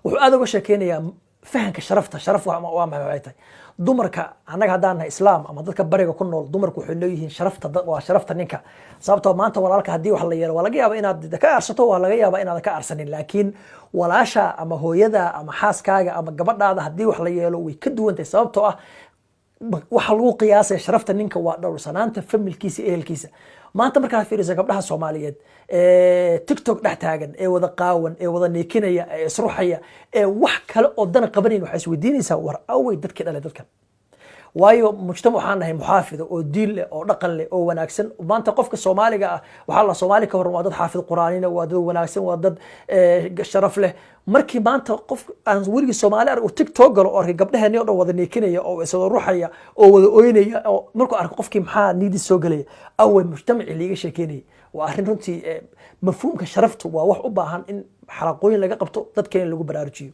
Wuxuu aad uga sheekeynayaa fahanka sharafta. Sharaf waa maxay? Waxay tahay dumarka, annaga haddaan nahay Islaam ama dadka bariga ku nool, dumarku waxay leeyihiin sharafta, waa sharafta ninka. Sababtoo maanta walaalka haddii wax la yeelo, waa laga yaaba inaad ka aarsato, waa laga yaaba inaadan ka aarsanin, laakiin walaasha ama hooyada ama xaaskaaga ama gabadhaada haddii wax la yeelo, way ka duwan tahay. Sababtoo ah waxa lagu qiyaasaya sharafta ninka waa dhowrsanaanta familkiisa, ehelkiisa. Maanta markaad fiiriso gabdhaha Soomaaliyeed ee TikTok dhex taagan, ee wada qaawan, ee wada niikinaya, ee isruxaya, ee wax kale oo dana qabanayn, waxaa isweydiinaysaa: war awey dadkii dhalay dadkan? Waayo mujtamac waxaan nahay muxaafida oo diin leh oo dhaqan leh oo wanaagsan. Maanta qofka Soomaaliga ah waxaa la Soomaali ka waran, waa dad xaafid Quraanina, waa dad wanaagsan, waa dad sharaf leh. Markii maanta qof aan weligii Soomaali arag oo TikTok galo oo arkay gabdhaheenii oo dhan wada niikinaya oo iswada ruxaya oo wada oynaya, oo markuu arko qofkii, maxaa niidis soo gelaya? Awey mujtamacii liiga sheekeynayay? Waa arrin runtii mafhuumka sharaftu waa wax u baahan in xalaqooyin laga qabto, dadkeena lagu baraarujiyo.